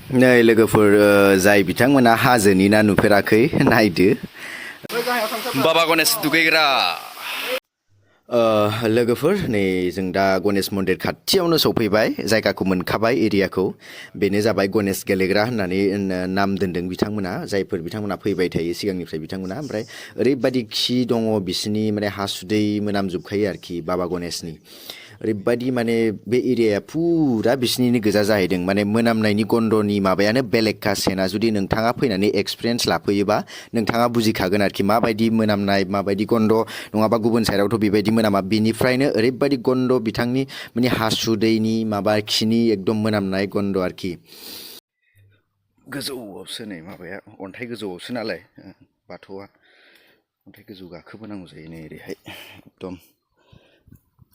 नै लोगोफोर जाय बिथांमोना हाजोनि ना नुफेराखै नायदो बाबा गणेश दुगैग्रा लोगोफोर नै जों दा गणेश मन्दिर खाथियावनो सफैबाय जायगाखौ मोनखाबाय एरियाखौ बेनो जाबाय गणेश गेलेग्रा होननानै नाम दोन्दों बिथांमोना जायफोर बिथांमोना फैबाय थायो सिगांनिफ्राय बिथांमोना ओमफ्राय ओरैबायदि खि दङ बिसिनि माने हासुदै मोनामजोबखायो आरोखि बाबा गणेशनि ओरैबायदि माने बे एरियाया फुरा बिसिनिनो गोजा जाहैदों माने मोनामनायनि गन्धनि माबायानो बेलेगखा सेना जुदि नोंथाङा फैनानै एक्सपिरियेन्स लाफैयोबा नोंथाङा बुजिखागोन आरोखि माबायदि मोनामनाय माबायदि गन्ध नङाबा गुबुन साइडआवथ' बेबायदि मोनामा बिनिफ्रायनो ओरैबायदि गन्ध बिथांनि माने हासुदैनि माबा खिनि एकदम मोनामनाय गन्ध आरोखि गोजौआवसो नै माबाया अन्थाइ गोजौआवसो नालाय बाथौआ अन्थाइ गोजौ गाखोबोनांगौ जायो नै ओरैहाय एकदम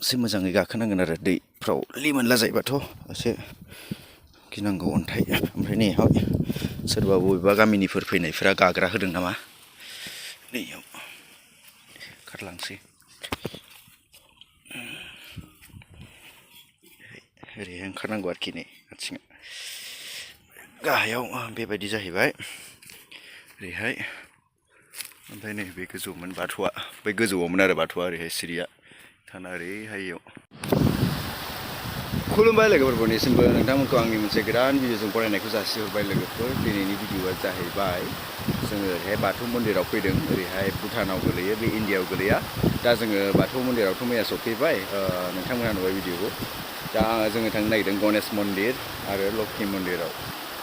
एसे मोजाङै गाखोनांगोन आरो दैफ्राव लिमोनला जायोबाथ' एसे गिनांगौ अन्थाइ ओमफ्राय नै सोरबा बबेबा गामिनिफोर फैनायफोरा गाग्रा होदों नामा नैयाव ओंखारलांसै ओरैहाय ओंखारनांगौ आरोखि नै आथिङा गाहायाव बेबायदि जाहैबाय ओरैहाय ओमफ्राय नै बे गोजौमोन बाथौआ बै गोजौआवमोन आरो बाथौआ ओरैहाय सिरिया थाना ओरैहाय खुलुमबाय लोगोफोर बयनिसिमबो नोंथांमोनखौ आंनि मोनसे गोदान भिडिअजों बरायनायखौ जासिहरबाय लोगोफोर दिनैनि भिडिअआ जाहैबाय जोङो ओरैहाय बाथौ मन्दिराव फैदों ओरैहाय भुटानाव गोलैयो बे इन्डियायाव गोलैया दा जोङो बाथौ मन्दिरावथ' मैया सफैबाय नोंथांमोनहा नुबाय भिडिअखौ दा जोङो थांनो नागिरदों गणेश मन्दिर आरो लक्ष्मी मन्दिराव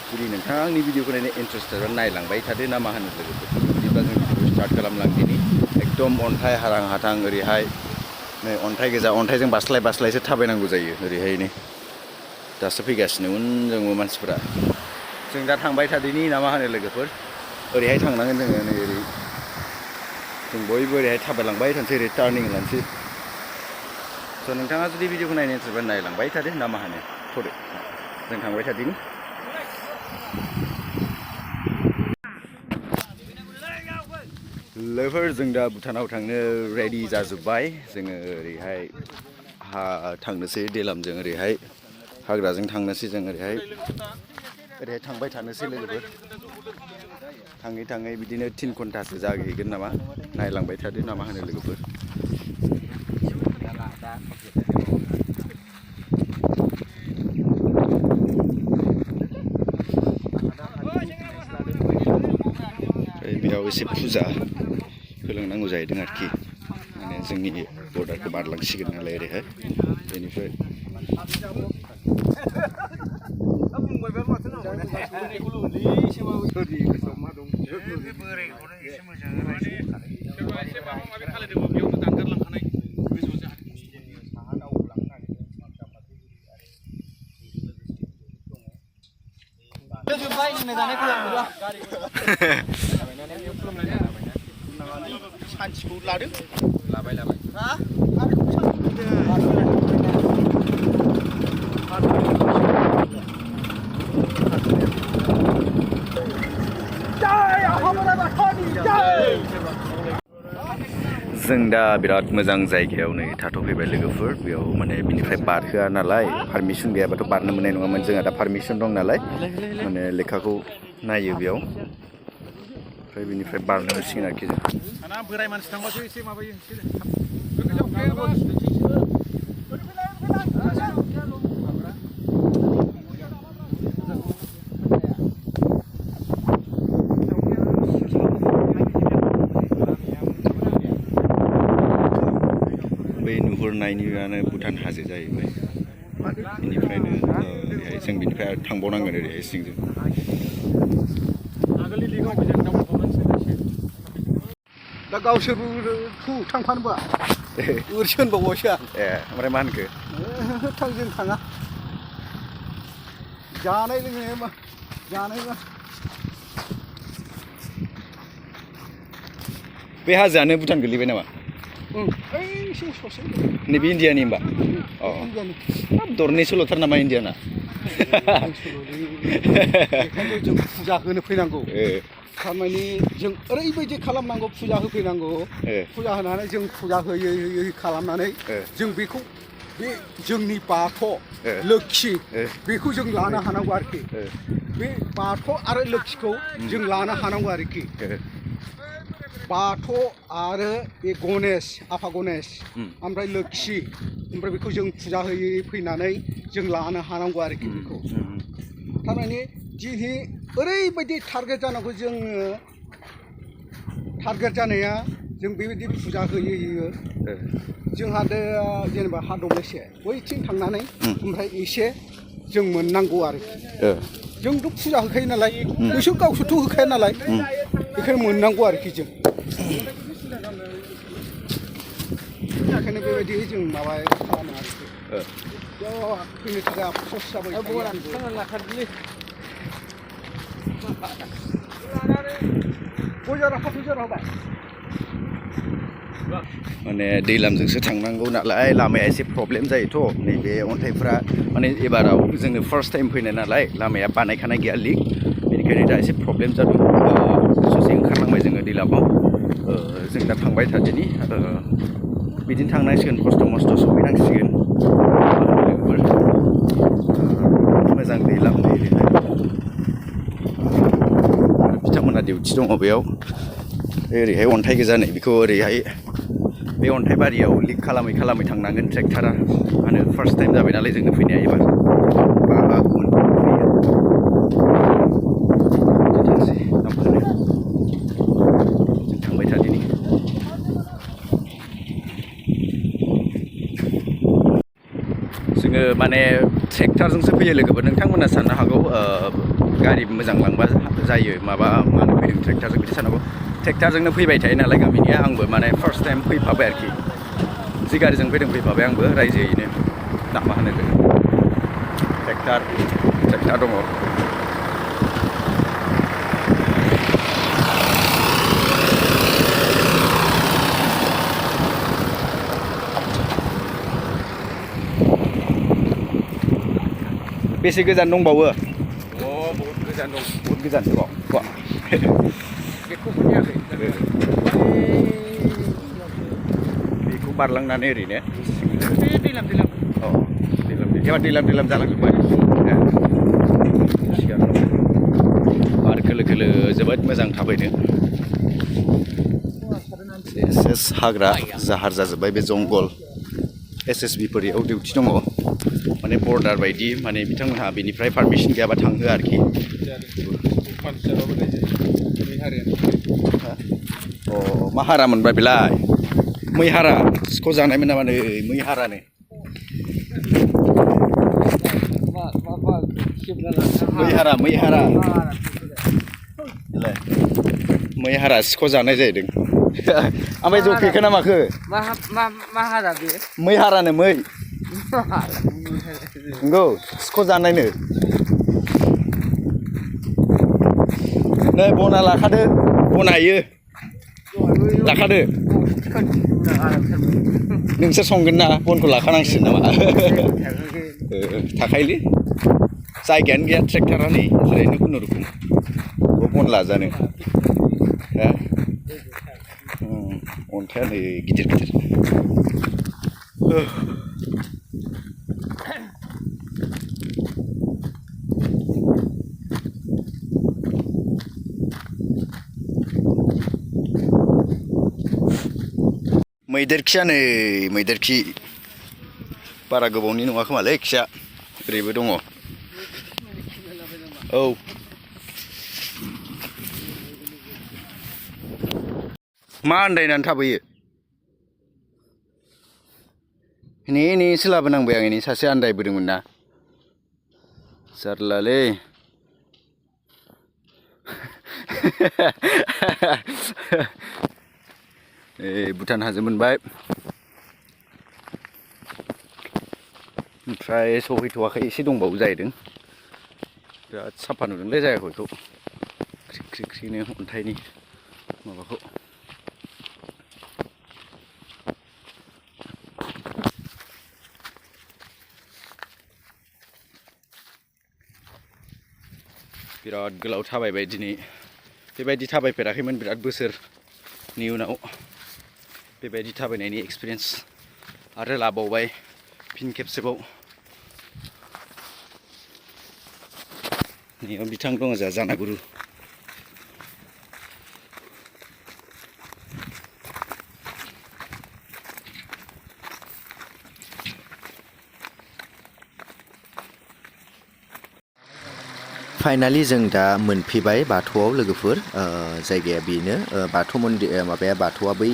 जुदि नोंथाङा आंनि भिडिअखौ नायनो इन्ट्रेस्टेडबा नायलांबाय थादो ना मा होनो लोगोफोर बिदिब्ला जों भिडिअखौ स्टार्ट खालामलांदिनि एकदम अन्थाइ हारां हाथां ओरैहाय नै अन्थाइ गोजा अन्थाइजों बास्लाय बास्लायसो थाबायनांगौ जायो ओरैहायनो दासो फैगासिनो जोंबो मानसिफोरा जों दा थांबाय थादिनि ना मा होनो लोगोफोर ओरैहाय थांनांगोन जोङो नै ओरै जों बयबो ओरैहाय थाबायलांबाय थानोसै ओरै टार्निं लानोसै स' नोंथाङा जुदि भिडिअखौ नायनो इन्ट्रेस्टबा नायलांबाय थादो ना मा होनो थ'दो जों थांबाय थादिनि लोगोफोर जों दा भुटानाव थांनो रेडि जाजोब्बाय जोङो ओरैहाय थांनोसै देलामजों ओरैहाय हाग्राजों थांनोसै जों ओरैहाय थांबाय थानोसै लोगोफोर थाङै थाङै बिदिनो 3 घन्टासो जाहैगोन नामा नायलांबाय थादो ना मा होनो लोगोफोर बेयाव एसे फुजा होलांनांगौ जाहैदों आरोखि माने जोंनि बर्डारखौ बारलांसिगोन नालाय ओरैहाय बेनिफ्राय सानसेखौ लादों लाबाय जों दा बिराद मोजां जायगायाव नै थाथ'फैबाय लोगोफोर बेयाव माने बिनिफ्राय बारहोआ नालाय पारमिसन गैयाबाथ' बारनो मोननाय नङामोन जोंहा दा पारमिसन दं नालाय माने लेखाखौ नायो बेयाव ओमफ्राय बिनिफ्राय बारनो होसिगोन आरोखि जों बोराय मानसि थांबासो एसे माबायो बै नुहुरनायनियानो भुटान हाजो जाहैबाय बेनिफ्रायनो ओरैहाय जों बिनिफ्राय थांबावनांगोन ओरैहाय सिंजों दा गावसोरबो थांफानोबा ओरैसो होनबावबायसो आं ओमफ्राय मा होनखो जों थाङा जानाय लोंनाय मा जानाय मा बे हाजोआनो भुटान गोलैबाय नामा नैबे इन्डियानि होमबा दरनैसोल'थार नामा इन्डियाना जों फुजा होनो फैनांगौ थारमाने जों ओरैबायदि खालामनांगौ फुजा होफैनांगौ फुजा होनानै जों फुजा होयै खालामनानै जों बेखौ बे जोंनि बाथौ लोक्षि बेखौ जों लानो हानांगौ आरोखि बे बाथौ आरो लोक्षिखौ जों लानो हानांगौ आरोखि बाथौ आरो बे गणेश आफा गणेश ओमफ्राय लोक्षि ओमफ्राय बेखौ जों फुजा होयै फैनानै जों लानो हानांगौ आरोखि बेखौ थारमाने दिनै ओरैबायदि टारगेट जानांगौ जोङो टारगेट जानाया जों बेबायदि फुजा होयै होयो जोंहा दा जेनेबा हा दब्लायसे बैथिं थांनानै ओमफ्राय एसे जों मोननांगौ आरोखि जोंथ' फुजा होखायो नालाय बिसोर गावसोरथ' होखाया नालाय बेखायनो मोननांगौ आरोखि जों बेखायनो बेबायदि जों माबा खालामो आरोखि फैनो थाखाय आफस'स जाबाय माने दैलामजोंसो थांनांगौ नालाय लामाया एसे प्रब्लेम जायोथ' नैबे अन्थाइफ्रा माने एबाराव जोङो फार्स्ट टाइम फैनाय नालाय लामाया बानायखानाय गैया लिक बेनिखायनो दा एसे प्रब्लेम जादों ससे ओंखारलांबाय जोङो दैलामाव जों दा थांबाय थादिनि बिदिनो थांनांसिगोन खस्थ' मस्थ' सौहैनांसिगोन मोजां दैलाम बिथांमोनहा डिउटि दङ बेयाव ओरैहाय अन्थाइ गोजा नै बेखौ ओरैहाय बे अन्थाइ बारियाव लिक खालामै खालामै थांनांगोन ट्रेक्टरा मानो फार्स्ट टाइम जाबाय नालाय जोंनो फैनाया एबार जों थांबाय थादिनि जोङो माने ट्रेक्टरजोंसो फैयो लोगोफोर नोंथांमोना साननो हागौ गारि मोजां लांबा जायो माबा मानो फैदों ट्रेक्टरजों बिदि साननांगौ ट्रेक्टरजोंनो फैबाय थायो नालाय गामिनिया आंबो माने फार्स्ट टाइम फैफाबाय आरोखि जि गारिजों फैदों फैफाबाय आंबो रायजोयैनो ना मा होनो ट्रेक्टर दङ बेसे गोजान दंबावो बहुत गोजान दं बहुत गोजान दङ बेखौ मोनैयाखै बेखौ बारलांनानै ओरैनो दैलाम एबार दैलाम जालांजोब्बाय बार खोलो खोलो जोबोद मोजां थाबायनो एसेस हाग्रा जाहार जाजोब्बाय बे जंगल SSB फोरियाव डिउटि दङ माने बर्डार बायदि माने बिथांमोनहा बेनिफ्राय पारमिसन गैयाबा थांहोआ आरोखि मा हारा मोनबाय बेलाय मै हारा सिख' जानायमोन नामा नै मै हारानो मै हारा मै हारा सिख' जानाय जाहैदों ओमफ्राय जफेखो ना माखो मा हारा बे मै हारानो मै नंगौ सिख' जानायनो नै बना लाखादो बना हायो लाखादो नोंसोर संगोन ना बनखौ लाखानांसिगोन नामा थाखायोलै जायगायानो गैया ट्रेक्टरा नै ओरैनो खुनुरुखुम बन लाजानो अन्थाइया नै गिदिर मैदेरखिया नै मैदेरखि बारा गोबावनि नङा खोमालै खिया ओरैबो दङ औ मा आन्दायनानै थाबोयो नेसो लाबोनांबाय आं नै सासे आन्दायबोदोंमोन ना जारलालै भुटान हाजो मोनबाय ओमफ्राय सहैथ'वाखै एसे दंबावो जाहैदों बिराद साफा नुदोंलै जायगाखौ बेखौ ख्रि ख्रिनो अन्थाइनि माबाखौ बिराद गोलाव थाबायबाय दिनै बेबायदि थाबायफेराखैमोन बिराद बोसोरनि उनाव बेबायदि थाबायनायनि एक्सपिरियेन्स आरो लाबावबाय फिन खेबसेबाव नैयाव बिथां दङ जोंहा जानागुरु फाइनालि जों दा मोनफैबाय बाथौआव लोगोफोर जायगाया बेनो बाथौ मन्दिर माबाया बाथौआ बै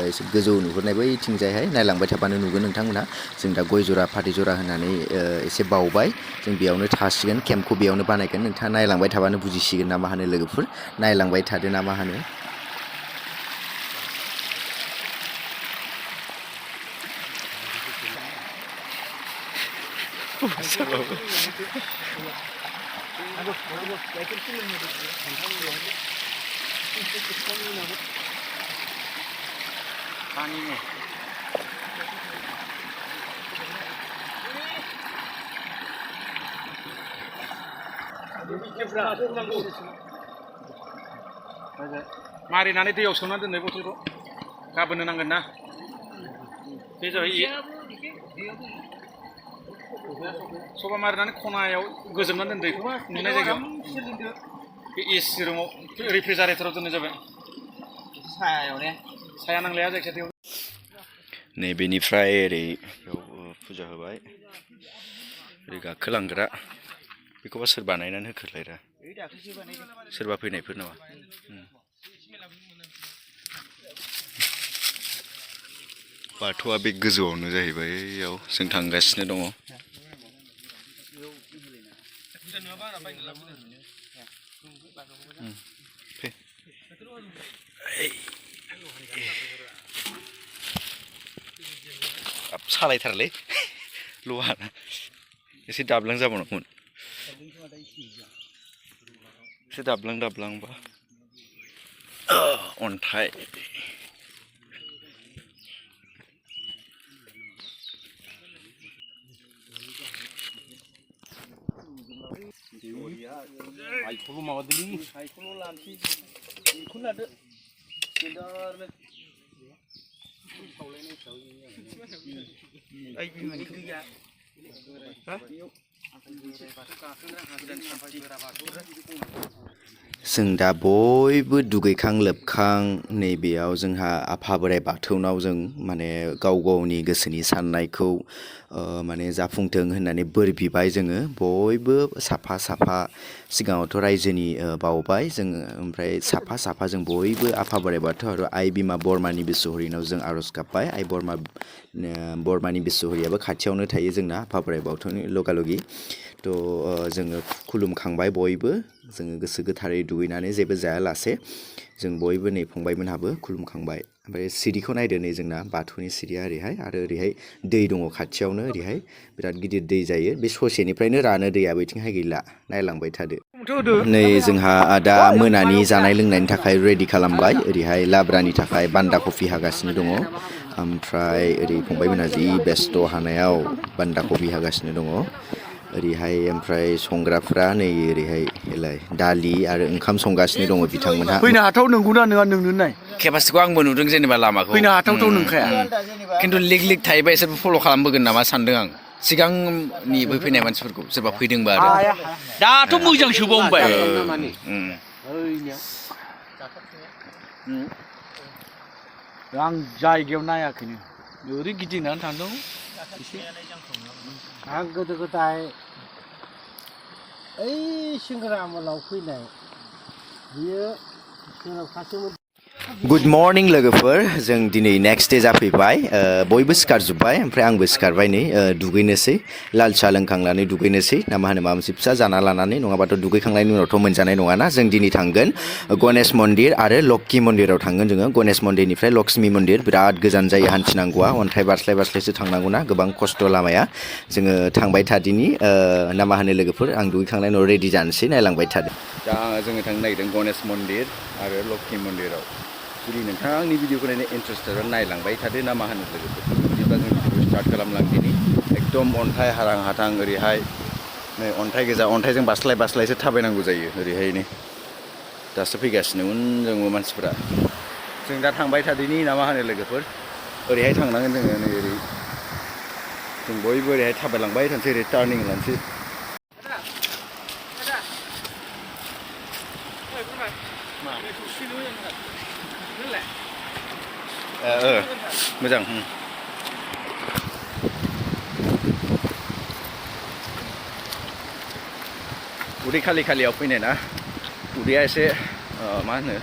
एसे गोजौ नुहुरनाय बैथिंजायहाय नायलांबाय थाबानो नुगोन नोंथांमोना जों दा गय जरा फाथै जरा होनानै एसे बावबाय जों बेयावनो थासिगोन केम्पखौ बेयावनो बानायगोन नोंथाङा नायलांबाय थाबानो बुजिसिगोन ना मा होनो लोगोफोर नायलांबाय थादो ना मा होनो मारिनानै दैयाव सोमनानै दोननाय बथलखौ गाबोननो नांगोन ना बे जाबाय सबा मारिनानै खनायाव गोजोमनानै दोन दैखौ नुनाय जायगायाव बे एसि रुमाव रेफ्रिजारेटराव दोननाय जाबाय साया नांलाया जायखिजाया नैबेनिफ्राय ओरै फुजा होबाय ओरै गाखोलांग्रा बेखौबा सोर बानायनानै होखोलायरा सोरबा फैनायफोर नामा बाथौआ बे गोजौआवनो जाहैबाय बेयाव जों थांगासिनो दङ सालायथारलै लहाना एसे दाब्लां जाबावनांगौमोन एसे दाब्लांबा अन्थाइ आइखौल' माबादोंलै आइखौल' लानोसै बेखौनो लादो गेदारनो जों दा बयबो दुगैखां लोबखां नैबेयाव जोंहा आफा बोराइ बाथौनाव जों माने गाव गावनि गोसोनि साननायखौ माने जाफुंथों होननानै बोर बिबाय जोङो बयबो साफा साफा सिगाङावथ' रायजोनि बावबाय जोङो ओमफ्राय साफा साफा जों बयबो आफा बोराइ बाथौ आरो आइ बिमा बरमानि बिस'हरिनाव जों आर'ज गाबबाय आइ बरमानि बिस'हरियाबो खाथियावनो थायो जोंना आफा बोराइ बाथौनि लगालगि थ' जोङो खुलुमखांबाय बयबो जोङो गोसो गोथारै दुगैनानै जेबो जायालासे जों बयबो नै फंबायमोनहाबो खुलुमखांबाय ओमफ्राय सिरिखौ नायदो नै जोंना बाथौनि सिरिया ओरैहाय आरो ओरैहाय दै दङ खाथियावनो ओरैहाय बिराद गिदिर दै जायो बे ससेनिफ्रायनो रानो दैया बैथिंहाय गैला नायलांबाय थादो नै जोंहा दा मोनानि जानाय लोंनायनि थाखाय रेडि खालामबाय ओरैहाय लाब्रानि थाखाय बान्दा कफि हागासिनो दङ ओमफ्राय ओरै फंबायमोनहा जि बेस्थ' हानायाव बान्दा कफि हागासिनो दङ ओरैहाय ओमफ्राय संग्राफ्रा नै ओरैहाय दालि आरो ओंखाम संगासिनो दङ बिथांमोनहा फैनो हाथाव नंगौना नङा नोंनो नाय केपासिटिखौ आंबो नुदों जेनेबा लामाखौ फैनो हाथावथाव नंखाया खिन्थु लिग लिग थायोबा एसे फल' खालामबोगोन नामा सानदों आं सिगांनिबो फैनाय मानसिफोरखौ सोरबा फैदोंबा आरो दाथ' मोजांसो बावबाय आं जायगायाव नायाखैनो ओरै गिदिंनानै थांदों एसे आं गोदो गोदाय ओइ सेंग्रा आमोलाव फैनाय बियो सोनाब खाथियाव गुड मर्निं लोगोफोर जों दिनै नेक्स्ट डे जाफैबाय बयबो सिखारजोब्बाय ओमफ्राय आंबो सिखारबाय नै दुगैनोसै लाल साहा लोंखांनानै दुगैनोसै ना मा होनो माबा मोनसे फिसा जाना लानानै नङाबाथ' दुगैखांनायनि उनावथ' मोनजानाय नङाना जों दिनै थांगोन गणेश मन्दिर आरो लक्ष्मी मन्दिराव थांगोन जोङो गणेश मन्दिरनिफ्राय लक्ष्मी मन्दिर बिराद गोजान जायो हान्थिनांगौआ अन्थाइ बारस्लाय बारस्लायसो थांनांगौना गोबां खस्थ' लामाया जोङो थांबाय थादिनि ना मा होनो लोगोफोर आं दुगैखांनायनि उनाव रेडि जानोसै नायलांबाय थादो दा जोङो थांनो नागिरदों गणेश मन्दिर आरो लक्ष्मी मन्दिराव जुदि नोंथाङा आंनि भिडिअखौ नायनो इन्ट्रेस्टेड नायलांबाय थादो ना मा होनो लोगोफोर बिदिब्ला जों भिडिअखौ स्टार्ट खालामलांदिनि एकदम अन्थाइ हारां हाथां ओरैहाय नै अन्थाइ गोजा अन्थाइजों बास्लाय बास्लायसो थाबायनांगौ जायो ओरैहायनो दासो फैगासिनोमोन जोंबो मानसिफोरा जों दा थांबाय थादिनि ना मा होनो लोगोफोर ओरैहाय थांनांगोन जोङो नै ओरै जों बयबो ओरैहाय थाबायलांबाय थानोसै ओरै टार्निं लानोसै मोजां उदै खालि खालियाव फैनाय ना उदैया एसे मा होनो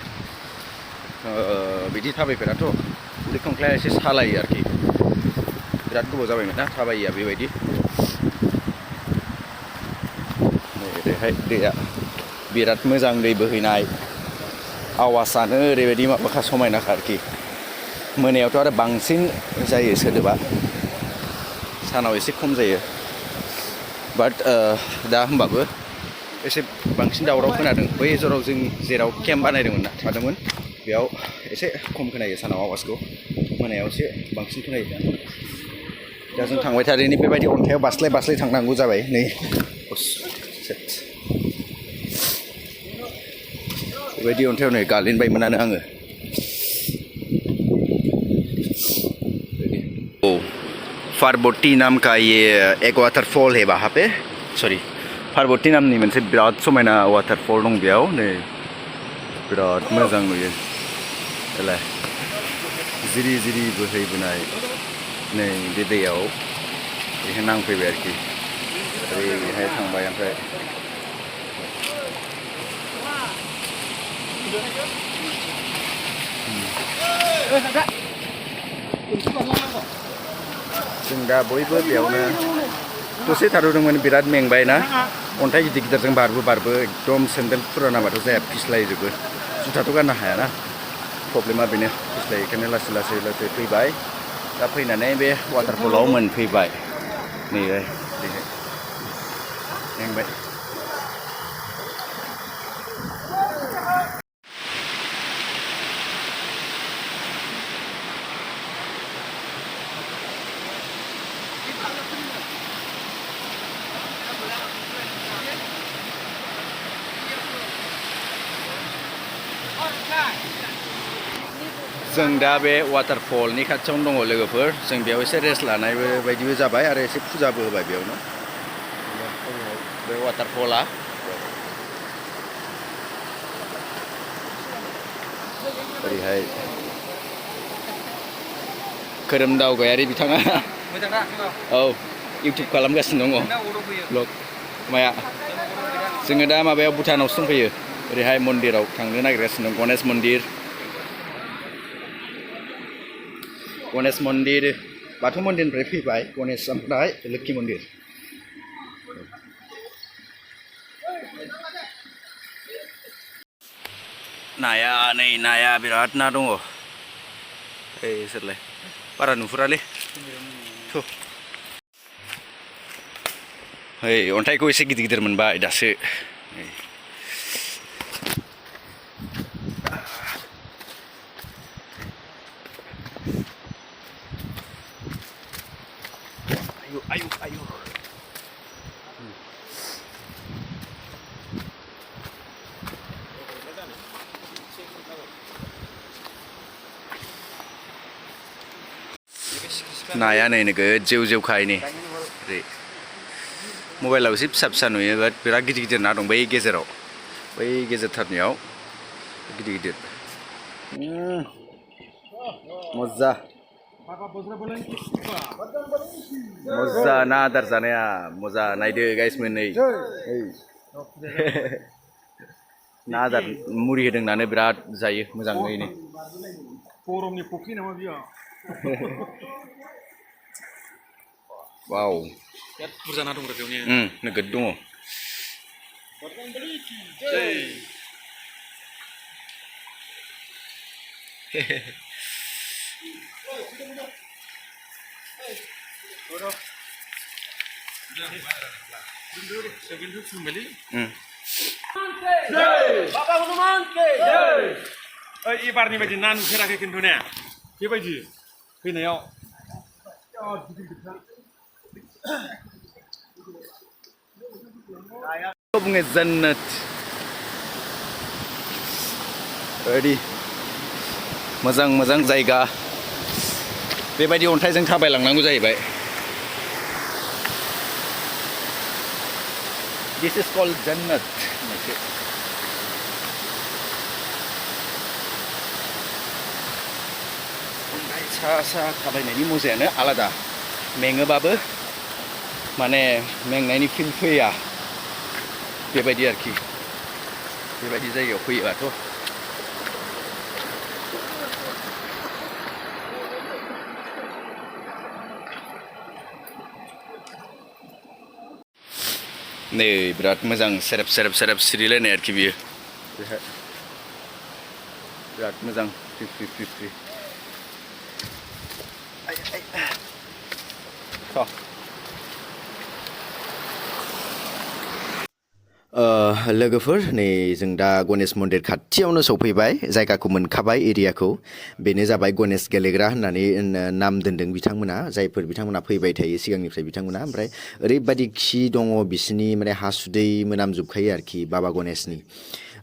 बिदि थाबायफेराथ' उदै खंख्लाया एसे सालायो आरोखि बिराद गोबाव जाबायमोन ना थाबायिया बेबायदि ओरैहाय दैया बिराद मोजां दै बोहैनाय आवाजानो ओरैबायदि माबाखा समायनाखा आरोखि मोनायावथ' आरो बांसिन जायो सोदोबा सानाव एसे खम जायो बाट दा होमबाबो एसे बांसिन दावराव खोनादों बै जराव जों जेराव केम्प बानायदोंमोन ना थादोंमोन बेयाव एसे खम खोनायो सानाव आवाजखौ मोनायाव एसे बांसिन खोनायो दा जों थांबाय थादोंनि बेबायदि अन्थाइयाव बास्लाय बास्लाय थांनांगौ जाबाय नै बेबायदि अन्थाइयाव नै गालिनबायमोनानो आङो पार्बती नाम का ये एक वाटरफॉल है वहाँ पे सॉरी पार्बती नामनि मोनसे बिराद समायना वाटारफल दं बेयाव नै बिराद मोजां नुयो दालाय जिरि जिरि बोहैबोनाय नै बे दैयाव बेहाय नांफैबाय आरोखि ओरैहाय थांबाय ओमफ्राय जों दा बयबो बेयावनो दसे थाद'दोंमोन बिराद मेंबाय ना अन्थाइ गिदिर गिदिरजों बारबो एकदम सेन्देल फुरानाबाथ' जाया फिस्लायजोबो जुथाथ' गाननो हायाना प्रब्लेमा बेनो फिस्लाय बेखायनो लासै लासै फैबाय दा फैनानै बे वाटारफलाव मोनफैबाय नैहाय मेंबाय जों दा बे वाटारफलनि खाथियावनो दङ लोगोफोर जों बेयाव एसे रेस्ट लानाय बायदिबो जाबाय आरो एसे फुजाबो होबाय बेयावनो बे वाटारफला ओरैहाय खोरोम दावगायारि बिथाङा औ इउटुब खालामगासिनो दङ ब्लग माया जोङो दा माबायाव भुटानावसो दंफैयो ओरैहाय मन्दिराव थांनो नागिरगासिनो दं गणेश मन्दिर बाथौ मन्दिरनिफ्राय फैबाय गणेश ओमफ्राय लोक्षि मन्दिर नाया नै नाया बिराद ना दङ ओइ सोरलाय बारा नुहुरालै ओइ अन्थाइखौ एसे गिदिर गिदिर मोनबाय दासो आयु नाया नै नोगोद जेव खायनि ओरै मबाइलाव एसे फिसा फिसा नुयो बाट बिराद गिदिर गिदिर ना दं बै गेजेराव बै गेजेरथारनियाव गिदिर गिदिर मजा ना आदार जानाया मजा नायदो गाइसमोन नै ना आदार मुरि होदोंनानो बिराद जायो मोजाङैनो गरमनि फुख्रि नामा बियो वाव बिराद बुरजा ना दं बेयावनो नोगोद दङ एबारनि बायदि ना नुफेराखै खिन्थु ने बेबायदि फैनायाव बुङो जन्नत ओरै मोजां जायगा बेबायदि अन्थाइजों थाबायलांनांगौ जाहैबाय This is called Jannat. सा थाबायनायनि मजायानो आलादा मेङोबाबो माने मेंनायनि फिल फैया बेबायदि आरोखि बेबायदि जायगायाव फैयोबाथ' नै बिराद मोजां सेरेब सिरिलायनाय आरोखि बियो बेहाय बिराद मोजां फ्रि लोगोफोर नै जों दा गणेश मन्दिर खाथियावनो सफैबाय जायगाखौ मोनखाबाय एरियाखौ बेनो जाबाय गणेश गेलेग्रा होननानै नाम दोनदों बिथांमोना जायफोर बिथांमोना फैबाय थायो सिगांनिफ्राय बिथांमोना ओमफ्राय ओरैबायदि खि दङ बिसिनि माने हासुदै मोनामजोबखायो आरोखि बाबा गणेशनि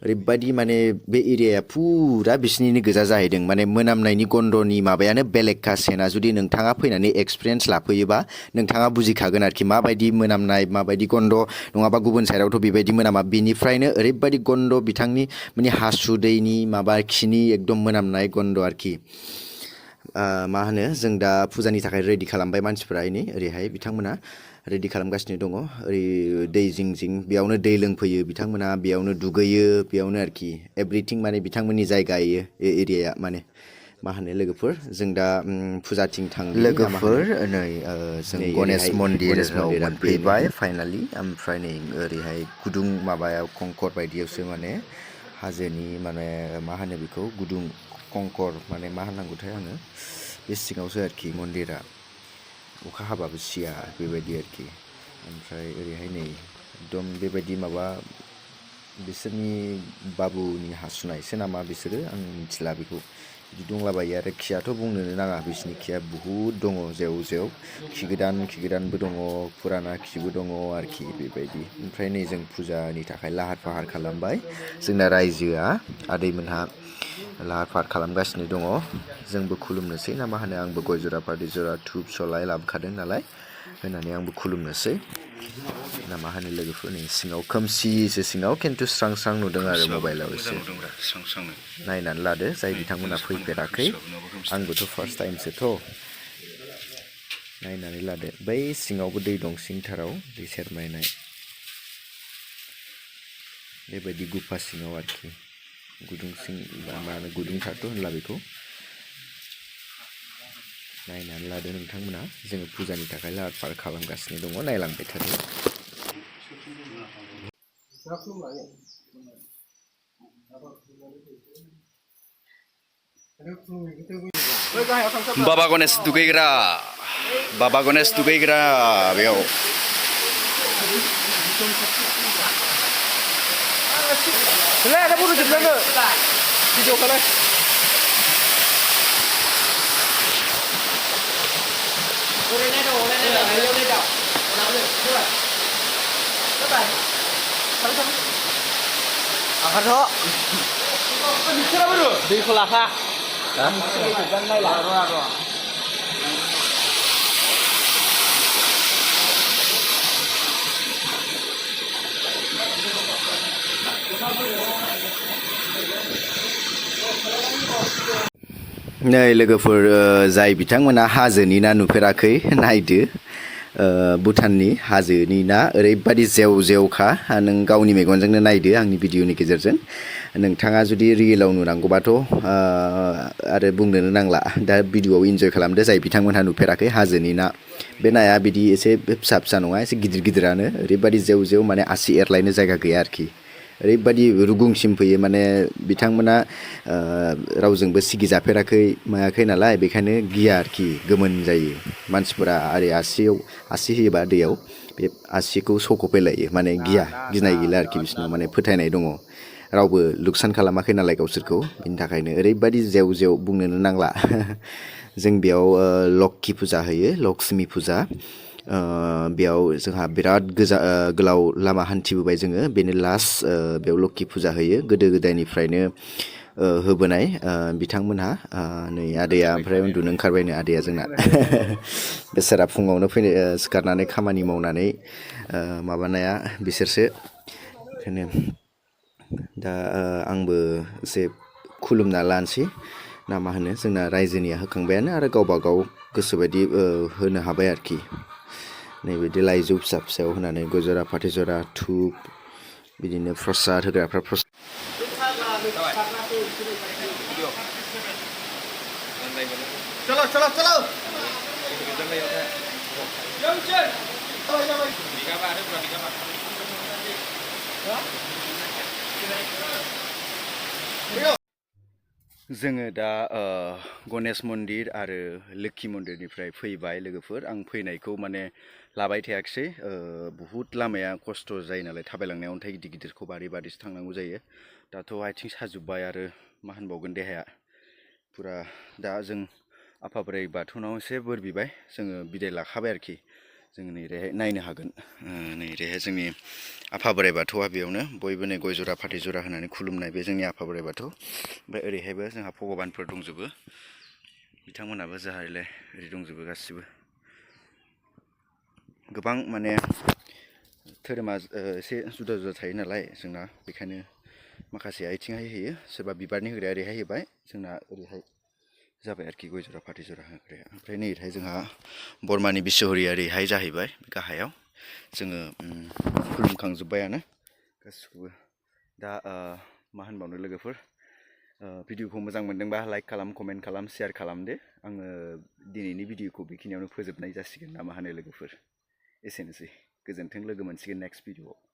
ओरैबायदि माने बे एरियाया फुरा बिसिनिनो गोजा जाहैदों माने मोनामनायनि गन्धनि माबायानो बेलेगखा सेना जुदि नोंथाङा फैनानै एक्सपिरियेन्स लाफैयोबा नोंथाङा बुजिखागोन आरोखि माबायदि मोनामनाय माबायदि गन्ध नङाबा गुबुन साइडआवथ' बेबायदि मोनामा बिनिफ्रायनो ओरैबायदि गन्ध बिथांनि माने हासुदैनि माबा खिनि एकदम मोनामनाय गन्ध आरोखि मा होनो जों दा फुजानि थाखाय रेडि खालामबाय मानसिफोरा नै ओरैहाय बिथांमोना रेडि खालामगासिनो दङ ओरै दै जिं जिं बेयावनो दै लोंफैयो बिथांमोना बेयावनो दुगैयो बेयावनो आरोखि एभ्रिथिं माने बिथांमोननि जायगा एरियाया माने मा होनो लोगोफोर जों दा फुजाथिं थांदों लोगोफोर नै जों गणेश मन्दिराव मोनफैबाय फाइनालि ओमफ्राय नै ओरैहाय गुदुं माबायाव कंकर बायदियावसो माने हाजोनि माने मा होनो बेखौ गुदुं कंकर माने मा होननांगौथाय आङो बे सिङावसो आरोखि मन्दिरा अखा हाबाबो सिया बेबायदि आरोखि ओमफ्राय ओरैहाय नै एकदम बेबायदि माबा बिसोरनि बाबुनि हासुनायसो नामा बिसोरो आं मिथिला बेखौ बिदि दंलाबायो आरो खियाथ' बुंनोनो नाङा बिसिनि खिया बुहुद दङ जेव खि गोदानबो दङ फुराना खिबो दङ आरोखि बेबायदि ओमफ्राय नै जों फुजानि थाखाय लाहार फाहार खालामबाय जोंना रायजोआ आदैमोनहा लाहार फाहार खालामगासिनो दङ जोंबो खुलुमनोसै ना मा होनो आंबो गय जरा फाथै जरा धुप सलाय लाबोखादों नालाय होनानै आंबो खुलुमनोसै ना मा होनो लोगोफोर नै सिङाव खोमसिसो सिङाव खिन्थु स्रां नुदों आरो मबाइलाव एसे नायनानै लादो जाय बिथांमोना फैफेराखै आंबोथ' फार्स्ट टाइमसोथ' नायनानै लादो बै सिङावबो दै दं सिंथाराव दै सेरमायनाय बेबायदि गुफा सिङाव आरोखि गुदुं सिं मा होनो गुदुंथारथ' होनला बेखौ नायनानै लादो नोंथांमोना जोङो फुजानि थाखाय लाहार फाहार खालामगासिनो दङ नायलांबाय थादो बाबा गणेश दुगैग्रा बेयाव ada buru juga video kalian akan ho bicara baru di kelaka नै लोगोफोर जाय बिथांमोना हाजोनि ना नुफेराखै नायदो भुटाननि हाजोनि ना ओरैबायदि जेवखा नों गावनि मेगनजोंनो नायदो आंनि भिडिअनि गेजेरजों नोंथाङा जुदि रियेलाव नुनांगौबाथ' आरो बुंनोनो नांला दा भिडिअआव इन्जय खालामदो जाय बिथांमोनहा नुफेराखै हाजोनि ना बे नाया बिदि एसे फिसा नङा एसे गिदिरानो ओरैबायदि जेव माने आसि एरलायनो जायगा गैया आरोखि ओरैबायदि रुगुंसिम फैयो माने बिथांमोना रावजोंबो सिगिजाफेराखै मायाखै नालाय बेखायनो गिया आरोखि गोमोन जायो मानसिफोरा आरो आसि होयोबा दैयाव बे आसिखौ सख'फैलायो माने गिनाय गैला आरोखि बिसोरनाव माने फोथायनाय दङ रावबो लुकसान खालामाखै नालाय गावसोरखौ बिनि थाखायनो ओरैबायदि जेव बुंनोनो नांला जों बेयाव लक्ष्मी फुजा होयो लक्ष्मी फुजा बेयाव जोंहा बिराद गोलाव लामा हान्थिबोबाय जोङो बेनो लास्ट बेयाव लक्ष्मी फुजा होयो गोदो गोदायनिफ्रायनो होबोनाय बिथांमोनहा नै आदैया ओमफ्राय उन्दुनो ओंखारबायनो आदैया जोंना बेसारा फुङावनो फैनो सिखारनानै खामानि मावनानै माबानाया बिसोरसो ओंखायनो दा आंबो एसे खुलुमना लानोसै ना मा होनो जोंना रायजोनिया होखांबायानो आरो गावबा गाव गोसोबायदि होनो हाबाय आरोखि नैबिदि लाइजौ फिसा फिसायाव होनानै गय जरा फाथै जरा धुप बिदिनो प्रसाद होग्राफ्रा प्रसाद चलो चलो चलो जोङो दा गणेश मन्दिर आरो लोक्षि मन्दिरनिफ्राय फैबाय लोगोफोर आं फैनायखौ माने लाबाय थायाखिसै बुहुत लामाया खस्थ' जायो नालाय थाबायलांनायाव अन्थाइ गिदिर गिदिरखौ बारै बारैसो थांनांगौ जायो दाथ' आथिं साजोब्बाय आरो मा होनबावगोन देहाया फुरा दा जों आफा बोराइ बाथौनाव एसे बोर बिबाय जोङो बिदाय लाखाबाय आरोखि जों नैरैहाय नायनो हागोन नैरैहाय जोंनि आफा बोराइ बाथौआ बेयावनो बयबो नै गय जरा फाथै जरा होनानै खुलुमनाय बे जोंनि आफा बोराइ बाथौ ओमफ्राय ओरैहायबो जोंहा भगबानफोर दंजोबो बिथांमोनाबो जाहायलाय ओरै दंजोबो गासिबो गोबां माने धोरोमा एसे जुदा जुदा थायो नालाय जोंना बेखायनो माखासे आथिंहाय होयो सोरबा बिबारनि होग्राया ओरैहाय होबाय जोंना ओरैहाय जाबाय आरोखि गय जरा फाथै जरा होग्राया ओमफ्राय नै ओरैहाय जोंहा बरमानि बिस्वहरिया ओरैहाय जाहैबाय गाहायाव जोङो खुलुमखांजोब्बायानो गासिखौबो दा मा होनबावनो लोगोफोर भिडिअखौ मोजां मोनदोंबा लाइक खालाम कमेन्ट खालाम शेयार खालामदो आङो दिनैनि भिडिअखौ बेखिनियावनो फोजोबनाय जासिगोन ना मा होनो लोगोफोर एसेनोसै गोजोन्थों लोगो मोनसिगोन नेक्स्ट भिडिअआव